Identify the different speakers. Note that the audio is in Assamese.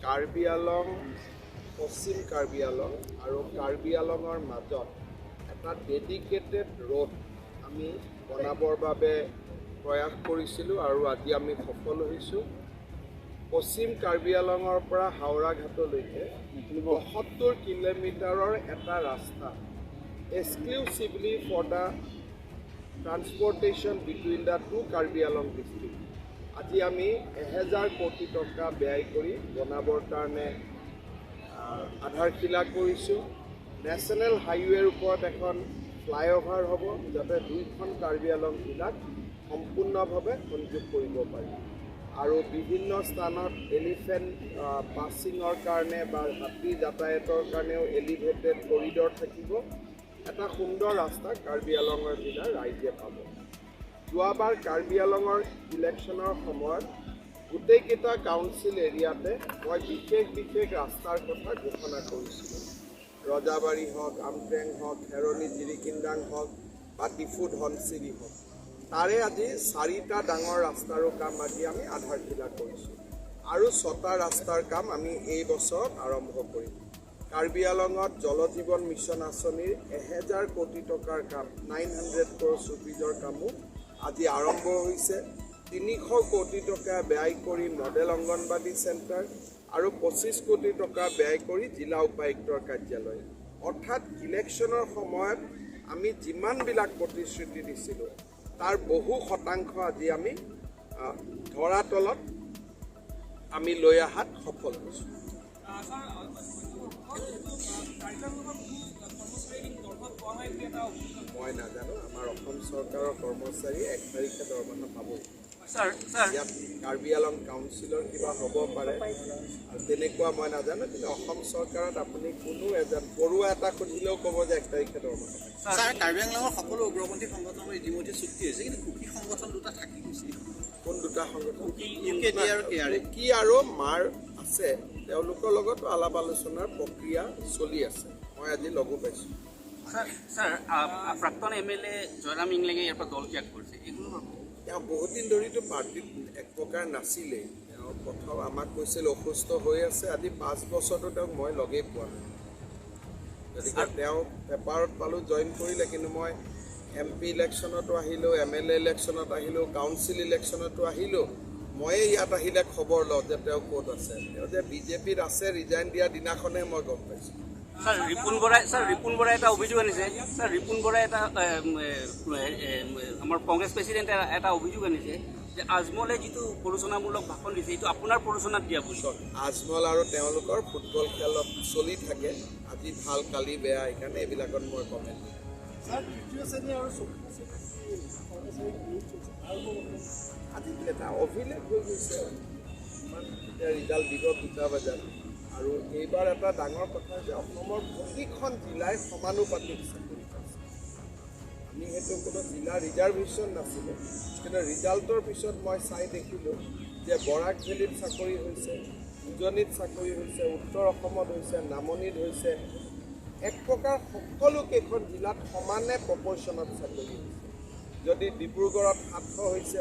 Speaker 1: কাৰ্বি আলং, পশ্চিম কাৰ্বি আলং আৰু কাৰ্বি আলঙৰ মাজত এটা ডেডিকেটেড ৰোড আমি বনাবৰ বাবে প্ৰয়াস কৰিছিলোঁ আৰু আজি আমি সফল হৈছোঁ। পশ্চিম কাৰ্বি আলঙৰ পৰা হাওৰাঘাটলৈকে 72 কিলোমিটাৰৰ এটা ৰাস্তা exclusively for the transportation between the two Karbi Anglong district আজি আমি 1000 কোটি টকা ব্যয় কৰি বনাবৰ কাৰণে আধাৰশিলা কৰিছোঁ। নেশ্যনেল হাইৱেৰ ওপৰত এখন ফ্লাইঅভাৰ হ'ব, যাতে দুইখন কাৰ্বি আলং জিলাক সম্পূৰ্ণভাৱে সংযোগ কৰিব পাৰি। আৰু বিভিন্ন স্থানত এলিফেণ্ট পাছিঙৰ কাৰণে বা হাতী যাতায়াতৰ কাৰণেও এলিভেটেড কৰিডৰ থাকিব। এটা সুন্দৰ ৰাস্তা কাৰ্বি আলঙৰ জিলাৰ ৰাইজে পাব। যোৱাবাৰ কাৰ্বি আলঙৰ ইলেকশ্যনৰ সময়ত গোটেইকেইটা কাউন্সিল এৰিয়াতে মই বিশেষ বিশেষ ৰাস্তাৰ কথা ঘোষণা কৰিছিলোঁ। ৰজাবাৰী হওক, আমটেং হওক, খেৰণি জিৰিকিন্দাং হওক বা ডিফু ধনশিৰি হওক, তাৰে আজি চাৰিটা ডাঙৰ ৰাস্তাৰো কাম আজি আমি আধাৰশিলা কৰিছোঁ আৰু ছটা ৰাস্তাৰ কাম আমি এই বছৰত আৰম্ভ কৰিম। কাৰ্বি আলঙত জল জীৱন মিছন আঁচনিৰ 1000 কোটি টকাৰ কাম, 900 ক্ৰ'ৰ্ছ ৰুপিজৰ কামো আজি আৰম্ভ হৈছে। 300 কোটি টকা ব্যয় কৰি মডেল অংগনবাদী চেণ্টাৰ আৰু 25 কোটি টকা ব্যয় কৰি জিলা উপায়ুক্তৰ কাৰ্যালয়। অৰ্থাৎ ইলেকশ্যনৰ সময়ত আমি যিমানবিলাক প্ৰতিশ্ৰুতি দিছিলোঁ, তাৰ বহু শতাংশ আজি আমি ধৰাতলত আমি লৈ অহাত সফল হৈছোঁ।
Speaker 2: ছাৰ, কাৰ্যালয়ৰ বহু কৰ্মচাৰী কিন্তু দৰমহা পোৱা নাই বুলি এটা অভিযোগ।
Speaker 1: মই নাজানো। আমাৰ অসম চৰকাৰৰ কৰ্মচাৰী 1 তাৰিখে দৰমহা পাবই।
Speaker 2: Sir, sir.
Speaker 1: ইয়াত কাৰ্বি আলং কাউন্সিলৰ কিবা হ'ব পাৰে আৰু তেনেকুৱা মই নাজানো। কিন্তু অসম চৰকাৰত আপুনি কোনো এজন পৰুৱা এটা সুধিলেও ক'ব যে 1 তাৰিখে দৰমহা পাইছে।
Speaker 3: ছাৰ, কাৰ্বি আংলঙৰ সকলো উগ্ৰপন্থী সংগঠনৰ ইতিমধ্যে চুক্তি হৈছে, কিন্তু কুকি সংগঠন দুটা থাকি গৈছে।
Speaker 1: কোন দুটা সংগঠন?
Speaker 3: ইউ কে ডি আৰু কে আৰ এ।
Speaker 1: কুকি আৰু মাৰ আছে, তেওঁলোকৰ লগতো আলাপ আলোচনাৰ প্ৰক্ৰিয়া চলি আছে। মই আজি লগো পাইছোঁ।
Speaker 4: স্যাৰ, স্যাৰ, প্ৰাক্তন এম এল এ জয়ৰাম ইংলেঙে ইয়াৰ পৰা দল ত্যাগ কৰিছে, এইবোৰ
Speaker 1: তেওঁ বহুত দিন ধৰিতো পাৰ্টিত এক প্ৰকাৰ নাছিলেই। তেওঁ প্ৰথম আমাক কৈছিল অসুস্থ হৈ আছে। আজি 5 বছৰতো তেওঁক মই লগেই পোৱা নাই। গতিকে তেওঁ পেপাৰত পালোঁ জইন কৰিলে, কিন্তু মই এম পি ইলেকশ্যনতো আহিলোঁ, এম এল এ ইলেকশ্যনত আহিলোঁ, কাউন্সিল ইলেকশ্যনতো আহিলোঁ। ময়ে ইয়াত আহিলে খবৰ লওঁ যে তেওঁ ক'ত আছে। তেওঁ যে বিজেপিত আছে, ৰিজাইন দিয়া দিনাখনহে মই গম পাইছোঁ।
Speaker 4: স্যাৰ, ৰিপুণ বৰাই এটা অভিযোগ আনিছে। স্যাৰ, ৰিপুণ বৰাই এটা এ, এ, আমাৰ কংগ্ৰেছ প্ৰেচিডেণ্টে এটা অভিযোগ আনিছে যে আজমলে যিটো প্ৰৰোচনামূলক ভাষণ দিছে, এইটো আপোনাৰ প্ৰৰোচনাত দিয়া বুলি।
Speaker 1: চাওক, আজমল আৰু তেওঁলোকৰ ফুটবল খেলত চলি থাকে, আজি ভাল কালি বেয়া। সেইকাৰণে এইবিলাকত মই কমেণ্ট নিদিওঁ।
Speaker 5: স্যাৰ, তৃতীয় শ্ৰেণী আৰু চতুৰ্থ শ্ৰেণীৰ যি কৰ্মচাৰীক নিয়োগ চলিছে, তাৰ ওপৰত
Speaker 1: আজিকালি এটা অভিলেখ হৈ গৈছে আৰু ইমান এতিয়া ৰিজাল্ট দিব 2টা বজাত। আৰু এইবাৰ এটা ডাঙৰ কথা যে অসমৰ প্ৰতিখন জিলাই সমানুপাতিক চাকৰি পাইছে। আমি সেইটো কোনো জিলা ৰিজাৰ্ভেশ্যন নাছিলে, কিন্তু ৰিজাল্টৰ পিছত মই চাই দেখিলোঁ যে বৰাক ভেলীত চাকৰি হৈছে, উজনিত চাকৰি হৈছে, উত্তৰ অসমত হৈছে, নামনিত হৈছে। এক প্ৰকাৰ সকলো কেইখন জিলাত সমানে প্ৰপৰ্চনত চাকৰি হৈছে। যদি ডিব্ৰুগড়ত 700 হৈছে